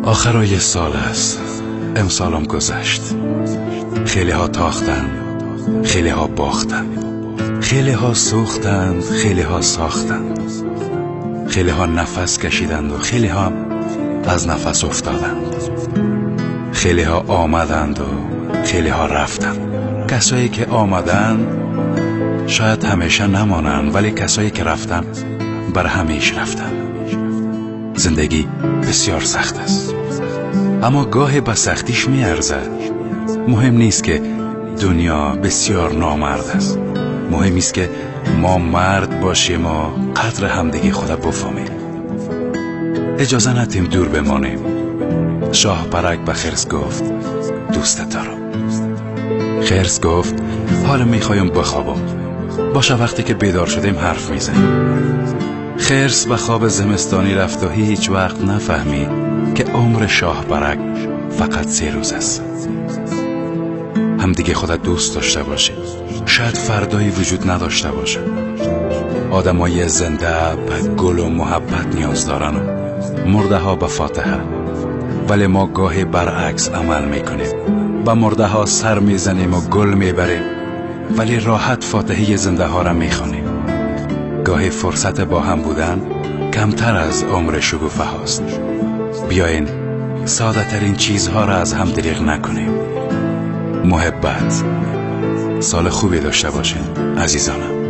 آخرای سال است. امسالم گذشت. خیلی ها تاختن، خیلی ها باختن، خیلی ها سوختند، خیلی ها ساختند، خیلی ها نفس کشیدند و خیلی ها از نفس افتادند. خیلی ها آمدند و خیلی ها رفتند. کسایی که آمدند شاید همیشه نمانند، ولی کسایی که رفتند بر همیشه رفتند. زندگی بسیار سخت است، اما گاهی به سختیش میارزد. مهم نیست که دنیا بسیار نامرد است، مهم است که ما مرد باشیم و قدر همدیگه خود بفهمیم. اجازه ندیم دور بمانیم. شاه پرک به خرس گفت دوست دارم. خرس گفت حالا میخوایم بخوابم، باشه وقتی که بیدار شدیم حرف میزنیم. خرس به خواب زمستانی رفت و هیچ وقت نفهمید که عمر شاه پرک فقط 3 روز است. همدیگه خودت دوست داشته باشی، شاید فردایی وجود نداشته باشه. آدمای زنده به گل و محبت نیاز دارن و مرده ها به فاتحه، ولی ما گاهی برعکس عمل میکنیم. به مرده ها سر میزنیم و گل میبریم، ولی راحت فاتحه زنده ها را میخوانیم. گاهی فرصت با هم بودن کمتر از عمر شگوفه هاست. بیاین ساده ترین چیزها را از هم دریغ نکنیم. محبت. سال خوبی داشته باشین عزیزانم.